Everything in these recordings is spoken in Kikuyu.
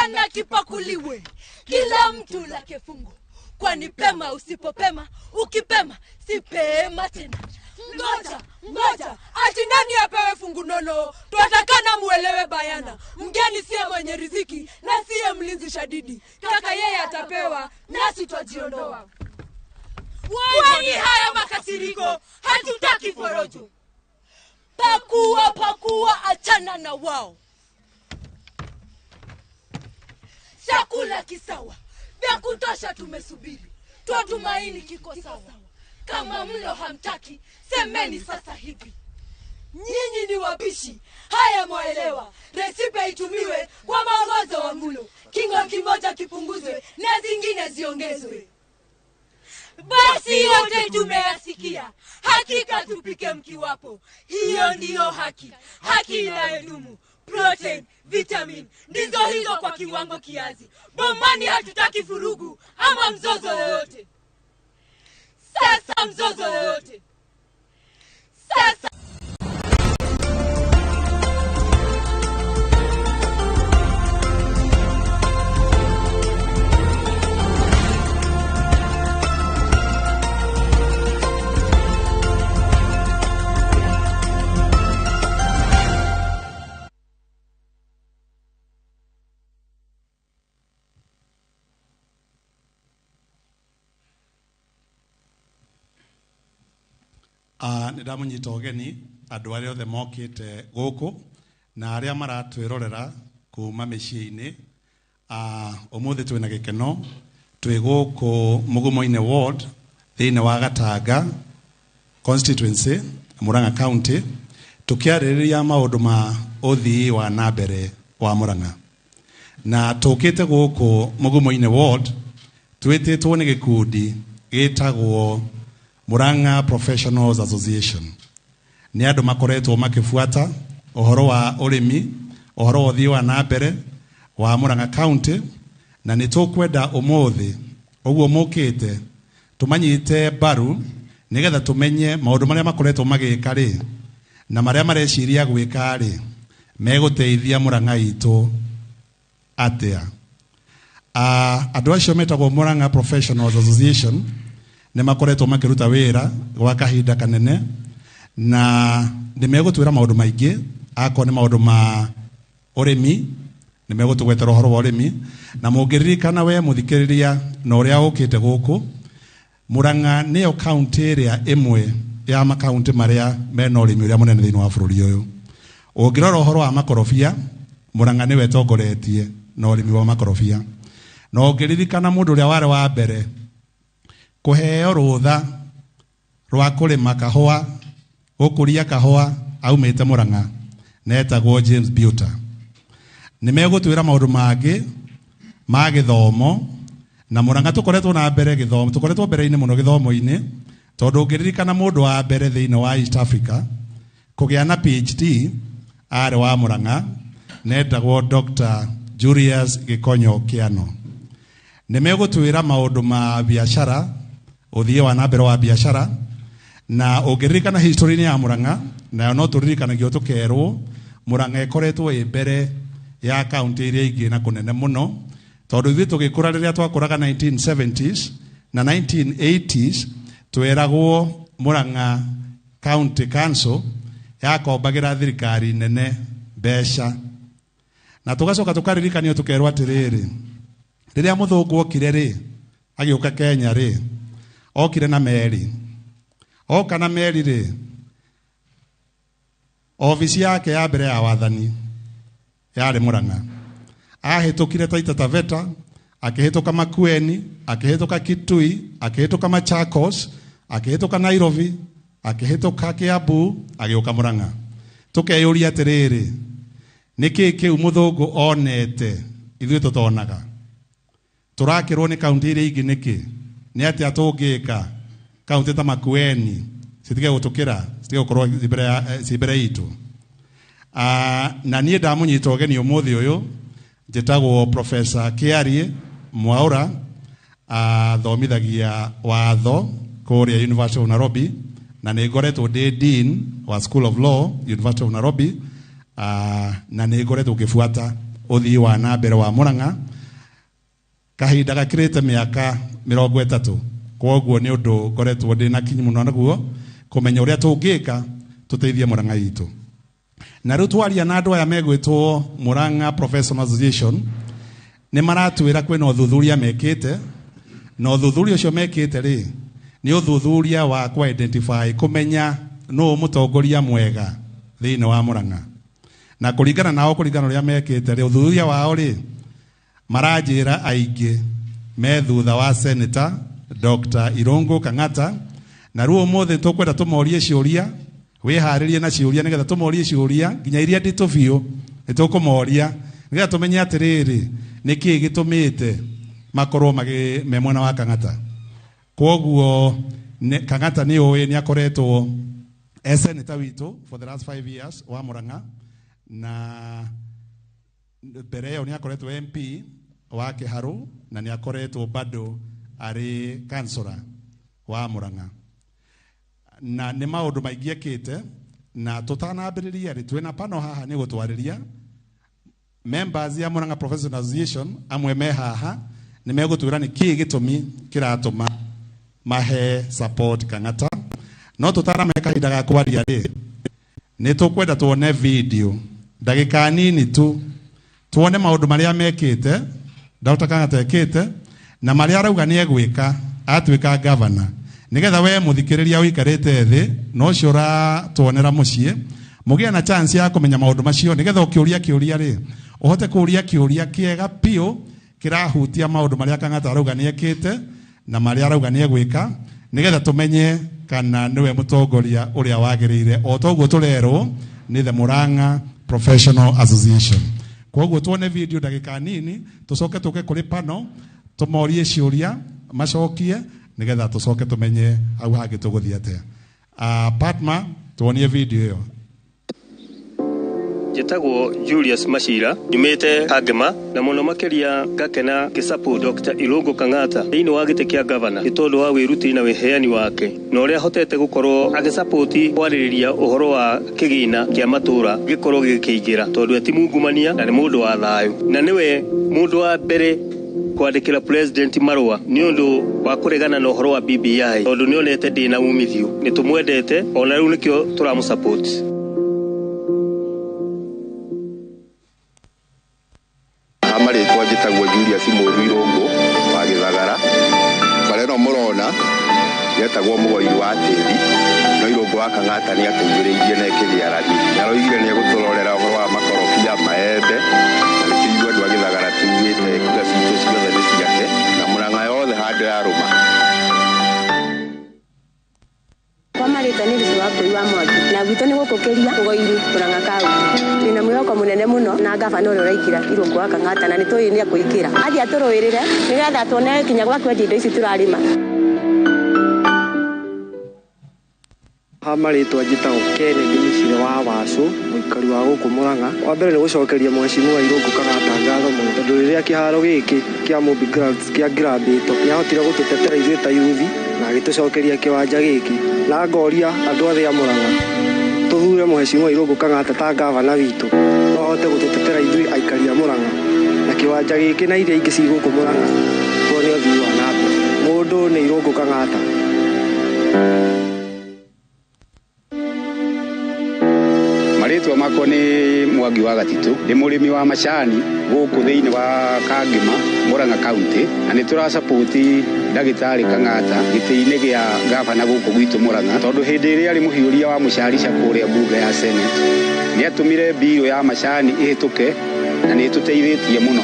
Twatakana kipakuliwe, kila mtu lake fungu. Kwani pema usipopema, ukipema si pema tena. Ngoja, ngoja, ati nani apewe fungu nono? Twatakana muelewe bayana, mgeni siye mwenye riziki na siye mlinzi shadidi. Kaka yeye atapewa, nasi twajiondoa. Kwani haya makasiriko, hatutaki forojo. Pakua, pakua, achana na wao. Chakula kisawa, vya kutosha tumesubiri, twatumaini kiko sawa. Kama mlo hamtaki, semeni sasa hivi. Nyinyi ni wapishi, haya mwaelewa. Resipe itumiwe kwa maongozo wa mlo. Kingo kimoja kipunguzwe na zingine ziongezwe. Basi yote tumeyasikia, hakika tupike mkiwapo. Hiyo ndiyo haki, haki inayodumu. Protein, vitamin, ndizo hizo kwa kiwango kiasi. Bomani hatutaki furugu ama mzozo yoyote. Sasa mzozo yoyote. Sasa Nĩ ndamũnyita ũgeni andũ arĩa othe mokĩte gũkũ na arĩa maratwĩrorera kuma mĩciĩ-inĩ. Ũmũthĩ twĩna gĩkeno, twĩ gũkũ Mugumoini Ward thĩinĩ wa Gatanga constituency, Murang'a County, tũkĩarĩrĩria maũndũ ma ũthii wa na mbere wa Murang'a. Na tũkĩte gũkũ Mugumoini Ward twĩtĩtwo nĩ gĩkundi gĩtagwo Murang'a Professionals Association. Nĩ andũ makoretwo makĩbuata ũhoro wa ũrĩmi, ũhoro wa ũthii wa na mbere wa Murang'a County, na nĩ tũkwenda ũmũthĩ ũguo mũkĩte tũmanyite mbaru nĩgetha tũmenye maũndũ marĩa makoretwo magĩka rĩ na marĩa mareciria gwĩka rĩ megũteithia Murang'a itũ atĩa. Andũ acio metagwo Murang'a Professionals Association nĩ makoretwo makĩruta wĩra gwa kahinda kanene na nĩ megũtwĩra maũndũ maingĩ, akorwo nĩ maũndũ ma ũrĩmi nĩ megũtũgwetera ũhoro wa ũrĩmi. Na mũngĩririkana we mũthikĩrĩria na ũrĩa ũkĩte gũkũ, Murang'a nĩyo kaunti ĩrĩa ĩmwe ya makaunti marĩa mena ũrĩmi ũrĩa mũnene thĩinĩ wa bũrũri ũyũ. Ũngĩrora ũhoro wa makorobia, Murang'a nĩwe ĩtongoretie na ũrĩmi wa makorobia. Na ũngĩririkana mũndũ ũrĩa warĩ wa mbere kũheo rũtha rwa kũrĩma kahũa, gũkũria kahũa, aumĩte Murang'a, na etagwo James Buter. Nĩ megũtwĩra maũndũ mangĩ ma gĩthomo, na Murang'a tũkoretwo na mbere gĩthomo, tũkoretwo mbere-inĩ mũno gĩthomo-inĩ, tondũ ũngĩririkana mũndũ wa mbere thĩinĩ wa East Africa kũgĩa na PhD arĩ wa Murang'a, na etagwo Dr. Julius Gĩkonyo Kĩano. Nĩ megũtwĩra maũndũ ma biacara, ũthii wa na mbere wa biacara, na ũngĩririkana history-inĩ ya Murang'a, nayo no tũririkanagio tũkerwo Murang'a ĩkoretwo ĩ mbere ya kaunti iria ingĩ na kũnene mũno, tondũ ithuĩ tũgĩkũra rĩrĩa twakũraga 1970s na 1980s tweragwo Murang'a County Council yakombagĩra thirikari nene mbeca. Na tũgacoka tũkaririkanio tũkerwo atĩrĩrĩ, rĩrĩa mũthũngũ okire rĩ, agĩũka Kenya rĩ, okire na meri. Oka na meri rĩ, obici yake ya mbere ya wathani yarĩ Murang'a. Ahĩtũkire Taita Taveta, akĩhĩtũka Makueni, akĩhĩtũka Kitui, akĩhĩtũka Machakos, akĩhĩtũka Nairobi, akĩhĩtũka Kiambu, agĩũka Murang'a. Tũkeyũria atĩrĩrĩ, nĩkĩ kĩu mũthũngũ onete ithuĩ tũtonaga? Tũrakĩrwo nĩ kaunti iria ingĩ nĩkĩ? Nĩ atĩa tũngĩka kaunti ta Makueni citige gũtũkĩra, citige gũkorwo ci mbere itũ? Na niĩ ndamũnyita ũgeni ũmũthĩ ũyũ, njĩtagwo Professor Kiarie Mwaura, athomithagia watho kũrĩa University of Nairobi, na nĩ ngoretwo ndĩ Dean wa School of Law, University of Nairobi, na nĩ ngoretwo ngĩbuata uthii wa na mbere wa Murang'a kahinda gakirite miaka 30. Koguo ni undu ngoretwo ndi na kinyi muno naguo kumenya uria tungika tuteithie Murang'a itu. Na riu twaria na andu aya megwitwo Murang'a Professional Association ni maratwira kwina uthuthuria mekite, na uthuthuria ucio mekite ri ni uthuthuria wa ku identify kumenya no mutongoria mwega thiini wa Murang'a. Na kuringana nao, kuringana uria mekite ri uthuthuria wao ri maranjira aingi me thutha wa Senator Dr. Irungu Kang'ata. Na riu umuthi tukwenda tumorie ciuria, wiharirie na ciuria nigetha tumorie ciuria nginya iria nditu biu nitukumoria nigetha tumenye atiriri niki gitumite makorwo magi me mwena wa Kang'ata. Koguo Kang'ata ni uwi ni akoretwo e senator witu for the last 5 years wa Murang'a, na mbere ĩyo ni akoretwo MP wa Kiharu, na ni akoretwo bado ari councillor wa Murang'a. Na ni maundu maingi ekite, na tutanambiriria ri twina pano haha ni gutwariria members ya Murang'a Professional Association amwe me haha ni megutwira ni ki gitumi kiratuma mahe support Kang'ata. No tutarame kahinda ga kwaria ri ni tukwenda tuone video ndagika nini tu tuone maundu maria mekite Dr. Kang'ata ekite na maria arauga ni egwika atuika governor, nigetha we muthikiriria wikarite thi no cio uratuonera mucii mugie na chance ya kumenya maundu macio, nigetha ukiuria kiuria ri uhote kuuria kiuria kiega piu kirahutia maundu maria Kang'ata arauga ni ekite na maria arauga ni egwika, nigetha tumenye kana niwe mutongoria uria wagiriire o toguo turerwo ni the Murang'a Professional Association. Koguo tuone video ndagika nini tucoke tuke kuri pano tumorie ciuria macokie nigetha tucoke tumenye hau hangi tuguthie atia. Patma, tuonie video iyo. Njĩtagwo Julius Machira, nyumĩte Kangema, na mũno makĩria ngakena ngĩsupport Dr. Irungu Kang'ata thĩinĩ wa gĩtĩ kĩa gavana nĩ tondũ wa wĩruti na wĩheani wake na ũrĩa ahotete gũkorwo agĩsupport kwarĩrĩria ũhoro wa kĩgĩna kĩa matũra gĩkorwo gĩkĩingĩra, tondũ we ti mungumania na nĩ mũndũ wa thayũ, na nĩwe mũndũ wa mbere kwandĩkĩra president marũa nĩ ũndũ wa kũregana na ũhoro wa BBI, tondũ nĩonete ndĩna umithio. Nĩ tũmwendete ona rĩu nĩkĩo tũramũsupport. Marĩtwa njĩtagwo Julius Mũru Irũngũ wa Gĩthagara. Bara ĩno mũrona yetagwo Mũgoiri wa tĩri, no Irũngũ wa Kang'ata nĩ ateithĩrĩirie na ĩkĩgĩa rami. Nĩ aroigire nĩ egũtũrorera ũhoro wa makorobia, maembe, na nĩkĩo andũ a Gĩthagara tugĩte kura citũ ciothe nĩ ciake, na Murang'a yothe handũ yarũma. Kwa marĩtwa nĩ Lucy Wambui wa Mwangi, na gwitũ nĩ gũkũ Kĩria Mũgoiri Murang'a kaunti. Twĩna mwĩhoko mũnene mũno na gavana ũrĩa ũraingĩra Irũngũ wa Kang'ata, na nĩ tũĩ nĩ ekũingĩra athiĩ atũrũĩrĩre nĩgetha tuone kinya gwa kwendia indo ici tũrarĩma. Ha marĩtwa njĩtagwo Kennedy Mĩcire wa Wacũ, mũikari wa gũkũ Murang'a. Wa mbere nĩ gũcokeria mheshimiwa Irũngũ Kang'ata ngatho mũno, tondũ rĩrĩa kĩharo gĩkĩ kĩa Mobi Grounds kĩangĩrambĩtwo nĩ ahotire gũtũtetera ithuĩ ta yuthi na agĩtũcokeria kĩwanja gĩkĩ. Na ngoria andũ othe a Murang'a tũthure mheshimiwa Irũngũ Kang'ata ta gavana witũ, no ahote gũtũtetera ithuĩ aikari a Murang'a na kĩwanja gĩkĩ na iria ingĩ ci gũkũ Murang'a tuone ũthii wa na mbere. Mũndũ nĩ Irũngũ Kang'ata. Marĩtwa makwa nĩ Mwangi wa Gatitũ, ndĩ mũrĩmi wa macani gũkũ thĩinĩ wa Kangema, Murang'a County, na nĩ tũrasupport ndagĩtarĩ Kang'ata gĩtĩ-inĩ gĩa gavana gũkũ gwitũ Murang'a, tondũ hĩndĩ ĩrĩa arĩ mũhiũria wa mũcarica kũrĩa mbunge ya Senate nĩ atũmire mbirũ ya macani ĩhĩtũke na nĩ ĩtũteithĩtie mũno.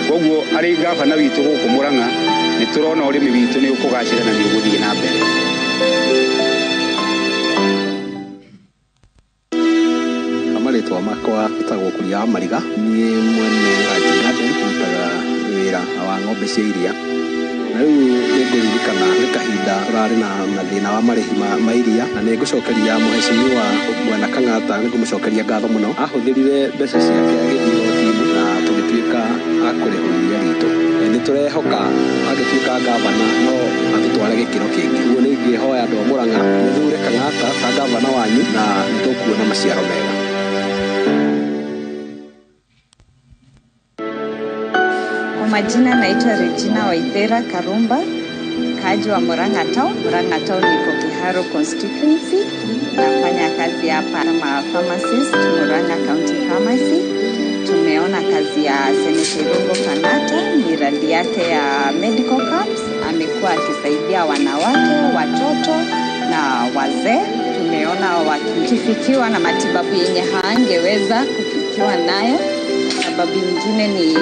Koguo arĩ gavana witũ gũkũ Murang'a nĩ tũrona ũrĩmi witũ nĩ ũkũgacĩra na nĩ ũgũthiĩ na mbere. Marĩtwa makwa etagwo Kuria wa Mariga, niĩ mwene Ranji Garden, ndutaga wĩra wa ng'ombe cia iria. Na rĩu nĩngũririkana nĩ kahinda tũrarĩ na mathĩna wa marĩhi ma iria, na nĩngũcokeria mheshimiwa Bwana Kang'ata, nĩngũmũcokeria ngatho mũno. Ahũthĩrire mbeca ciake agĩthiĩ igoti-inĩ na tũgĩtuĩka a kũrĩhwo iria ritũ. Nĩ tũrehoka angĩtuĩka gavana no atũtware gĩkĩro kĩngĩ. Ũguo nĩingĩhoya andũ a Murang'a mũthure Kang'ata ta gavana wanyu na nĩtũkuona maciaro mega. Majina naitwa Regina Waithera Karumba, mkaaji wa Murang'a Town. Murang'a Town iko Kiharu constituency. Nafanya kazi hapa kama pharmacist Murang'a County Pharmacy. Tumeona kazi ya Senator Irungu Kang'ata, miradi yake ya medical camps. Amekuwa akisaidia wanawake, watoto na wazee. Tumeona wakifikiwa na matibabu yenye haangeweza kufikiwa nayo. Sababu ingine ni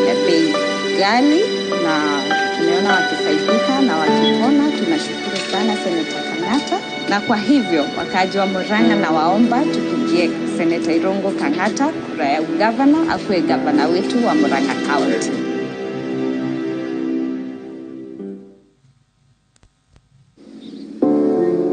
ya bei ghali, na tumeona wakisaidika na wakipona. Tunashukuru sana Seneta Kang'ata, na kwa hivyo wakaaji wa Murang'a na waomba tupigie Seneta Irungu Kang'ata kura ya ugavana, akuwe gavana wetu wa Murang'a County.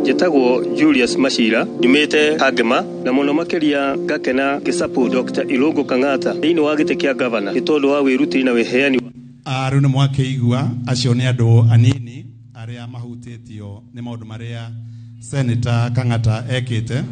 Njĩtagwo Julius Machira, nyumĩte Kangema, na mũno makĩria ngakena ngĩsupport Dr. Irungu Kang'ata thĩinĩ wa gĩtĩ kĩa gavana nĩ tondũ wa wĩrutĩri na wĩheani. Rĩu nĩ mwakĩigua acio nĩ andũ anini arĩa mahutĩtio nĩ maũndũ marĩa Senator Kang'ata ekĩte,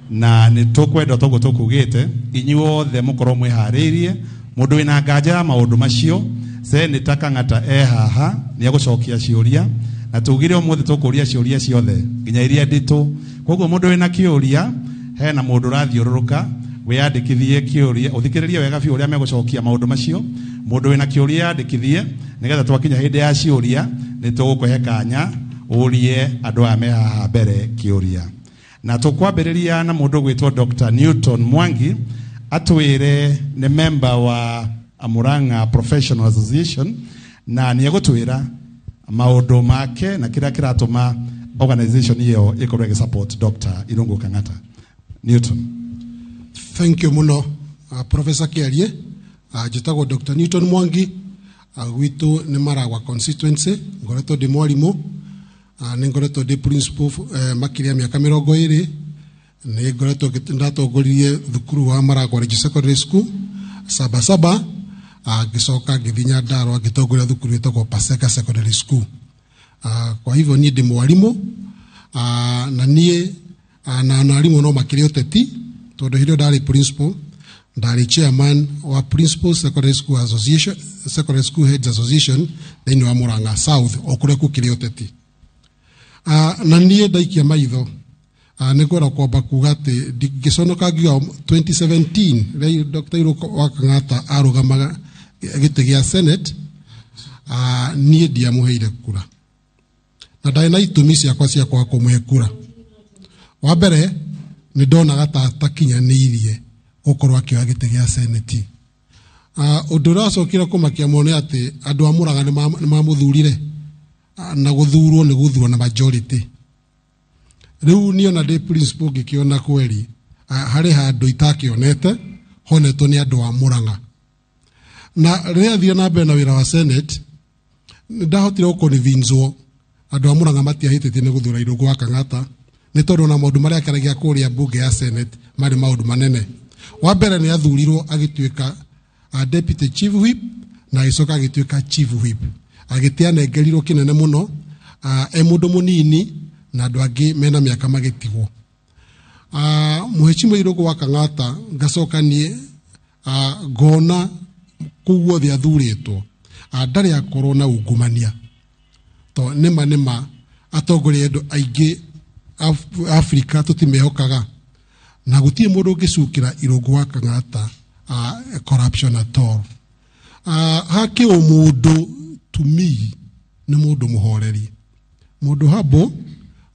na nĩ tũkwenda toguo tũkugĩte inyuothe mũkorwo mwĩharĩirie. Mũndũ wĩna nganja ya maũndũ macio, Senator Kang'ata e haha nĩ egũcokia ciũria, na tugire ũmũthĩ tũkũria ciũria ciothe nginya iria nditũ. Koguo mũndũ wĩna kĩũria, hena mũndũ ũrathiũrũrũka, wĩyandĩkithie kĩũria, ũthikĩrĩrie wega biũ ũrĩa megũcokia maũndũ macio. Mũndũ wĩna kĩũria yandĩkithie, nĩgetha twakinya hĩndĩ ya ciũria nĩ tũgũkũhe kanya ũrie andũ aya me haha mbere kĩũria. Na tũkwambĩrĩria na mũndũ ũgwĩtwo Dr. Newton Mwangi, atwĩre nĩ member wa Murang'a Professional Association, na nĩ egũtwĩra maũndũ make na kĩrĩa kĩratũma organization ĩyo ĩkorwo ĩgĩsupport Dr. Irungu Kang'ata. Newton. Thank you muno, Professor Kiarie. Njĩtagwo Dr. Newton Mwangi, gwitũ nĩ Maragwa constituency, ngoretwo ndĩ mwarimũ, nĩ ngoretwo ndĩ principal makĩria mĩaka 20, nĩ ngoretwo ndatongoririe thukuru wa Maragwa Ridge Secondary School Sabasaba, ngĩcoka ngĩthiĩ Nyandarua ngĩtongoria thukuru ĩtagwo Paseka Secondary School. Kwa hivyo niĩ ndĩ mwarimũ, na niĩ na arimũ no makĩrĩ ũteti, tondũ hĩndĩ ĩyo ndarĩ principal, ndarĩ chairman wa Principal Secondary School Association, Secondary School Heads Association thĩinĩ wa Murang'a South, o kũrĩa gũkĩrĩ ũteti. Na niĩ ndaikia maitho, nĩ ngwenda kwamba kuga atĩ ndingĩconoka ngiuga 2017 rĩrĩa Dr. Irungu wa Kang'ata arũgamaga gĩtĩ gĩa Senate, niĩ ndiamũheire kura, na ndarĩ na itũmi ciakwa cia kwaga kũmũhe kura. Wa mbere, nĩ ndonaga ta atakinyanĩirie gũkorwo akĩoya gĩtĩ gĩa Senate. Ũndũ ũrĩa wacokire kũmakia mũno nĩ atĩ andũ a Murang'a nĩ mamũthurire, na gũthurwo nĩ gũthurwo na majority. Rĩu niĩ ona ndĩ principal ngĩkĩona kweri, harĩ handũ itakĩonete honetwo nĩ andũ a Murang'a. Na rĩrĩa thire na mbere na wĩra wa Senate, nĩ ndahotire gũconvincewo andũ a Murang'a matiahĩtĩtie nĩ gũthura Irungu wa Kang'ata, nĩ tondũ ona maũndũ marĩa akaragia kũrĩa mbunge ya Senate marĩ maũndũ manene. Wa mbere nĩ athurirwo agĩtuĩka deputy chief whip, na agĩcoka agĩtuĩka chief whip. Agĩtĩ anengerirwo kĩnene mũno, e mũndũ mũnini na andũ angĩ mena mĩaka magĩtigwo. Mũhĩshimiwa Irungu wa Kang'ata ngacoka niĩ ngona kũu guothe athurĩtwo, ndarĩ akorwo na ungumania. To nĩma nĩma atongoria andũ aingĩ Afrika tũtimehokaga, na gũtirĩ mũndũ ũngĩcukĩra Irungu wa Kang'ata corruption at all. Hakĩ ũmũndũ to me nĩ mũndũ mũhoreri, mũndũ humble,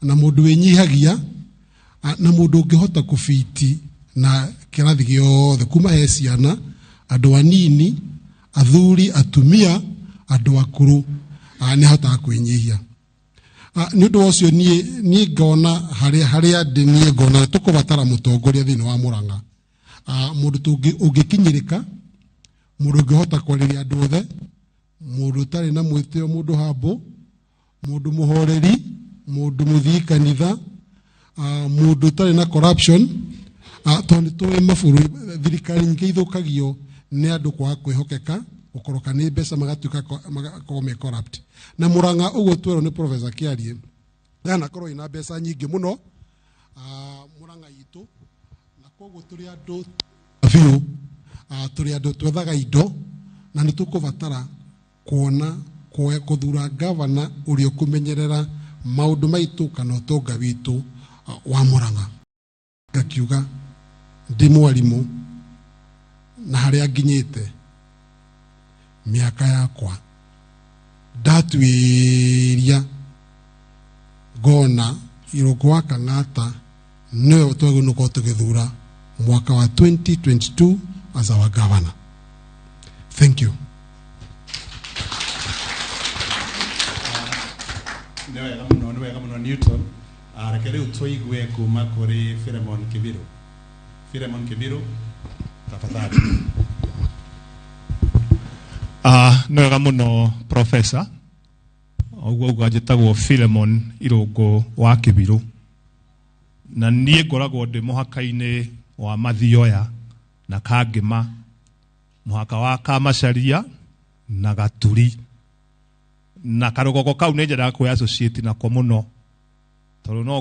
na mũndũ wĩnyihagia, na mũndũ ũngĩhota kũbiti na kĩrathi gĩothe, kuma he ciana, andũ anini, athuri, atumia, andũ akũrũ, nĩ ahotaga kwĩnyihia. Nĩ ũndũ ũcio niĩ ngona harĩa ndĩ, niĩ ngona tũkũbatara mũtongoria thĩinĩ wa Murang'a, mũndũ ũngĩkinyĩrĩka, mũndũ ũngĩhota kwarĩria andũ othe, mũndũ ũtarĩ na mwĩtĩo, mũndũ humble, mũndũ mũhoreri, mũndũ mũthii kanitha, mũndũ ũtarĩ na corruption. Tondũ nĩ tũĩ mabũrũri, thirikari nyingĩ ithũkagio nĩ andũ kwaga kwĩhokeka, gũkoroka nĩ mbeca, magatuĩka magakorwo me corrupt. Na Murang'a ũguo twerwo nĩ Professor Kiarie, yanakorwo ĩna mbeca nyingĩ mũno, Murang'a itũ, na koguo tũrĩ andũ biũ, tũrĩ andũ twethaga indo, na nĩ tũkũbatara Kuona kuthura gavana uria ukumenyerera maundu maitu kana utonga witu wa Murang'a. Ngakiuga ndi mwarimu na haria nginyite miaka yakwa ndatuiria ngona Irũngũ wa Kang'ata nĩwe twagĩrĩirwo nĩ gũkorwo tũgĩthura mwaka wa 2022 as our governor. Thank you. Nĩ wega mũno, nĩ wega mũno, Newton. Reke rĩu tũigue kuma kũrĩ Philemon Kibiru. Philemon Kibiru, tafadhali. Nĩ wega mũno, professor. Ũguo uga njĩtagwo Philemon Irũngũ wa Kĩbirũ, na niĩ ngoragwo ndĩ mũhaka-inĩ wa Mathioya na Kangĩma, mũhaka wa Kamacharia na Gaturi, na karũgongo kau nĩ nyendaga kwĩ associate nako mũno tondũ no